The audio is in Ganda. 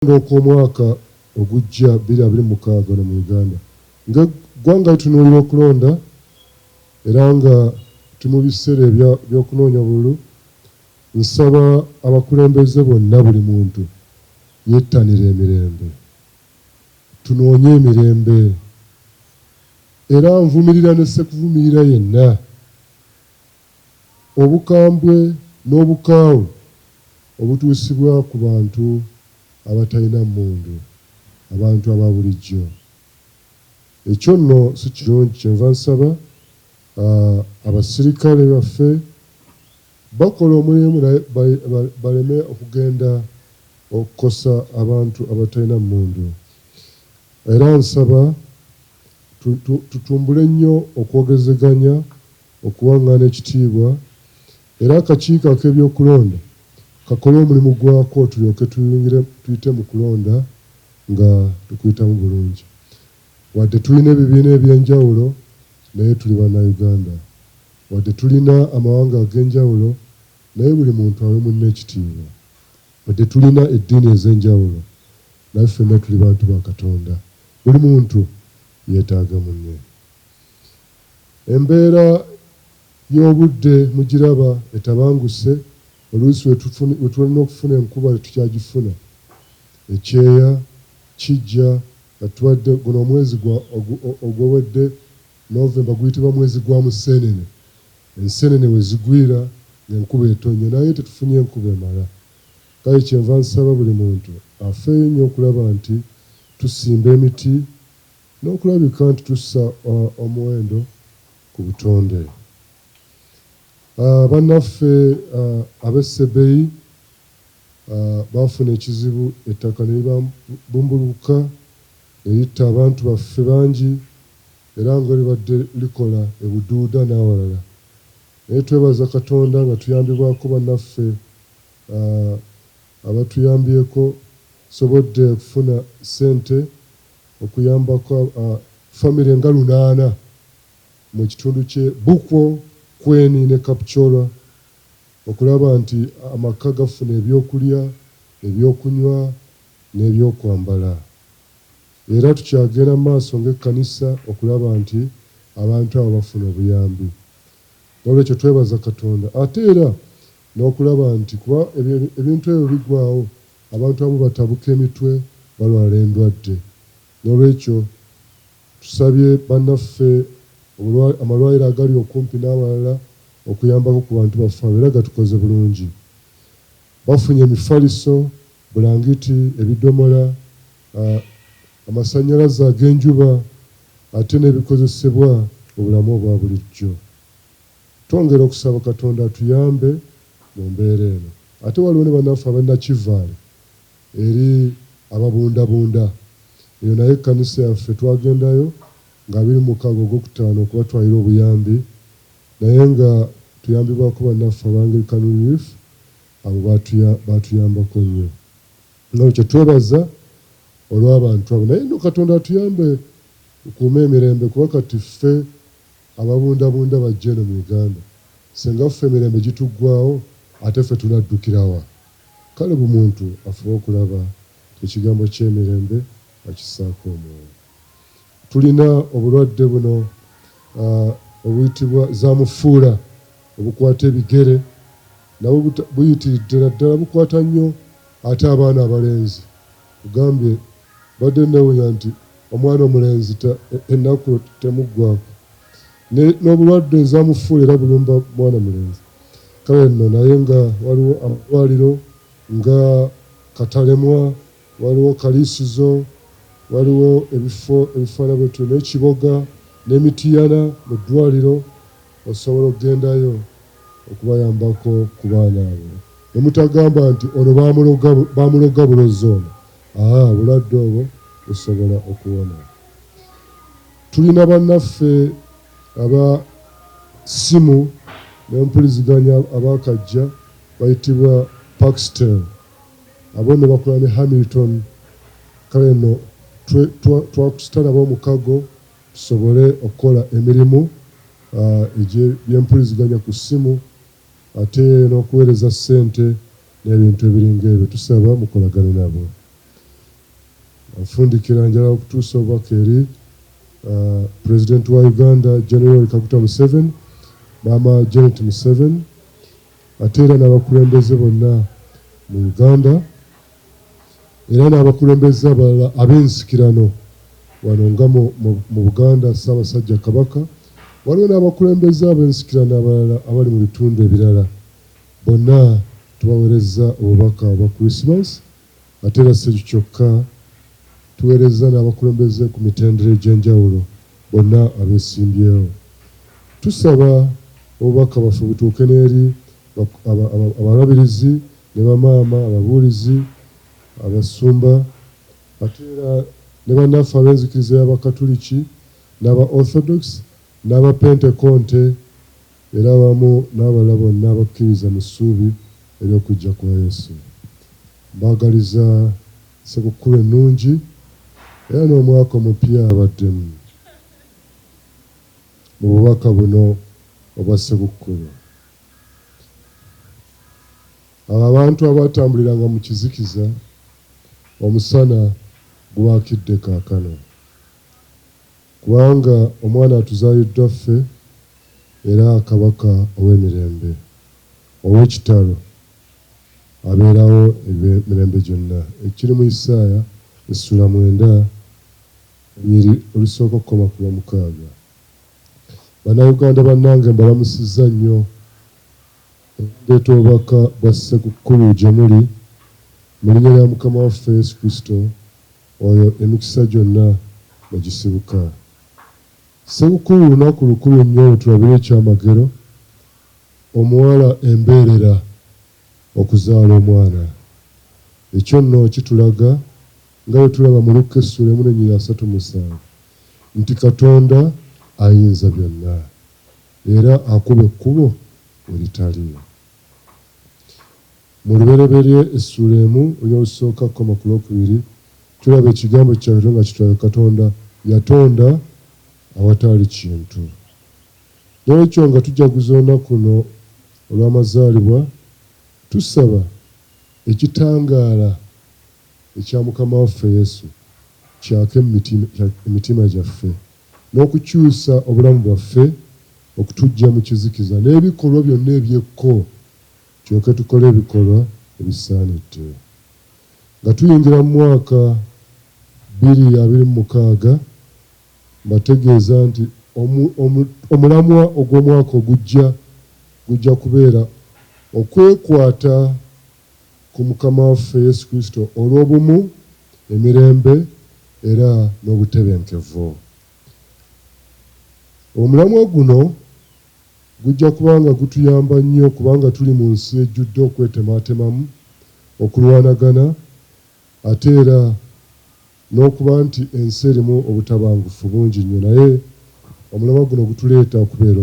Okw'omwaka ogujja 2026 wano mu Uganda. Ng'eggwanga litunuulira okulonda era nga tuli mu biseera by'okunoonya obululu, nsaba abakulembeze bonna buli muntu yettanire emirembe. Tunoonye emirembe. Era nvumirira ne ssekuvumirira yenna obukambwe n'obukaawu obutuusibwa ku bantu abatalina mmundu, abantu aba bulijjo. Ekyo nno si kirungi kyenva nsaba abasirikale baffe bakola omulimu naye baleme okugenda okukosa abantu abatalina mmundu. Era nsaba tutumbule nnyo okwogezeganya, okuwang'ana ekitiibwa era akakiiko ak'ebyokulonda kakole omulimu gwako tulyoke tuyingire tuyite mu kulonda nga tukuyitamu bulungi. Wadde tulina ebibiina eby'enjawulo naye tuli Bannayuganda. Wadde tulina amawanga ag'enjawulo naye buli muntu awe munne ekitiibwa. Wadde tulina eddiini ez'enjawulo naye ffenna tuli bantu ba Katonda. Buli muntu yeetaaga munne. Embeera y'obudde mugiraba etabanguse, oluusi wetulina okufuna enkuba tetukyagifuna. Ekyeya kijja nga tubadde guno omwezi ogwewedde November guyitibwa mwezi gwa Museenene. Enseenene wezigwira ng'enkuba etonnya naye tetufunye nkuba emala. Kale kyenva nsaba buli muntu afeeyo nnyo okulaba nti tusimba emiti n'okulabika nti tussa omuwendo ku butonde. Bannaffe ab'e Sebei baafuna ekizibu ettaka ne libabumbulukuka ne litta abantu baffe bangi era nga libadde likola e Buduuda n'awalala. Naye twebaza Katonda nga tuyambibwako bannaffe abatuyambyeko tusobodde okufuna ssente okuyambako famire nga lunaana mu kitundu kye Bukwo, Kweni ne Kapchorwa okulaba nti amaka gafuna ebyokulya, ebyokunywa n'ebyokwambala. Era tukyagenda mu maaso ng'ekkanisa okulaba nti abantu abo bafuna obuyambi. Noolwekyo twebaza Katonda ate era n'okulaba nti kuba ebintu ebyo bigwawo abantu abamu batabuka emitwe, balwala endwadde. Noolwekyo Tusabye bannaffe amalwaliro agali okumpi n'awalala okuyambako ku bantu baffe abo era gatukoze bulungi. Bafunye emifaliso, bulangiti, ebidomola, amasannyalaze ag'enjuba ate n'ebikozesebwa mu bulamu obwa bulijjo. Twongera okusaba Katonda atuyambe mu mbeera eno. Ate waliwo ne bannaffe ab'e Nakivale eri ababundabunda. Eyo nayo ekkanisa yaffe twagendayo nga 26 Ogwokutaano okubatwalira obuyambi naye nga tuyambibwako bannaffe aba Anglican Relief abo baatuyambako nnyo. Noolwekyo twebaza olw'abantu abo naye nno Katonda atuyambe tukuume emirembe kuba kati ffe ababundabunda bajja eno mu Uganda singa ffe emirembe gituggwaawo ate ffe tunaddukira wa? Kale bumuntu afube okulaba nti ekigambo ky'emirembe akissaako omwoyo. Tulina obulwadde buno obuyitibwa zamufuula obukwata ebigere nabwo buyitiridde naddala bukwata nnyo ate abaana abalenzi. Nkugambye mbadde newunya nti omwana omulenzi ennaku temuggwako. N'obulwadde zamufuula era bulumba mwana mulenzi. Kale nno naye nga waliwo amalwaliro nga Katalemwa, waliwo Kaliisizo, waliwo ebifo ebifaanana bwetyo n'e Kiboga n'e Mityana mu ddwaliro osobola okugendayo okubayambako ku baana abo ne mutagamba nti ono baamuloga bulozi ono, aa obulwadde obwo busobola okuwona. Tulina bannaffe aba ssimu n'empuliziganya abaakajja bayitibwa Paxtel. Abo nno bakola ne Hamilton. Kale nno twakusita nabo omukago tusobole okukola emirimu egy'ebyempuliziganya ku ssimu ate n'okuweereza ssente n'ebintu ebiringa ebyo. Tusaba mukolagane nabo. Nfundikira, njagala okutuusa obubaka eri Pulezidenti wa Uganda, General Kaguta Museveni, Maama Janet Museveni, ate era n'abakulembeze bonna mu Uganda, era n'abakulembeze abalala ab'ensikirano wano nga mu Buganda, Ssaabasajja Kabaka. Waliwo n'abakulembeze ab'ensikirano abalala abali mu bitundu ebirala. Bonna tubaweerezza obubaka obwa Christmas. Ate era si ekyo kyokka, tuweerezza n'abakulembeze ku mitendera egy'enjawulo bonna abeesimbyewo. Tusaba obubaka bwaffe butuuke n'eri abalabirizi ne bamaama, ababuulizi, abasumba, ate era ne bannaffe ab'enzikiriza y'Abakatuliki n'aba Orthodox n'Abapentekonte, era awamu n'abalala bonna abakkiriza mu ssuubi ery'okujja kwa Yesu. Mbaagaliza Ssekukkulu ennungi era n'omwaka omupya abaddemu mu bubaka buno obwa Ssekukkulu. Abo abantu abaatambuliranga mu kizikiza, omusana gubaakidde kaakano. Kubanga omwana atuzaaliddwa ffe, era Kabaka ow'emirembe, ow'ekitalo, abeerawo emirembe gyonna. Ekiri mu Isaaya essula 9, olunyiriri olusooka okukoma ku lwomukaaga. Bannayuganda bannange, mbalamusizza nnyo. Ndeeta obubaka bwa Ssekukkulu gye muli mu linnya lya Mukama waffe Yesu Kristo, oyo emikisa gyonna mwe gisibuka. Ssekukkulu lunaku lukulu nnyo lwe tulabira ekyamagero, omuwala embeerera okuzaala omwana. Ekyo nno kitulaga, nga bwe tulaba mu Lukka essuula 1 n'ennyiriri 37, nti Katonda ayinza byonna. Era akuba ekkubo we litali. Mu Lubereberye essuula 1 oluny olusooka kukoma ku lwokubiri tulaba ekigambo kya Katonda nga kitulaga Katonda yatonda awataali kintu. N'olwekyo nga tujaguza olunaku luno olw'amazaalibwa, tusaba ekitangaala ekya Mukama waffe Yesu kyake mu mitima gyaffe n'okukyusa obulamu bwaffe okutuggya mu kizikiza n'ebikolwa byonna eby'ekko tulyoke tukole ebikolwa ebisaanidde. Nga tuyingira mu mwaka 2026, mbategeeza nti omulamwa ogw'omwaka ogujja gujja kubeera okwekwata ku Mukama waffe Yesu Kristo olw'obumu, emirembe era n'obutebenkevu. Omulamwa guno gujja kuba nga gutuyamba nnyo kubanga tuli mu nsi ejjudde okwetemaatemamu, okulwanagana ate era n'okuba nti ensi erimu obutabangufu bungi nnyo, naye omulamwa guno gutuleeta okubeera.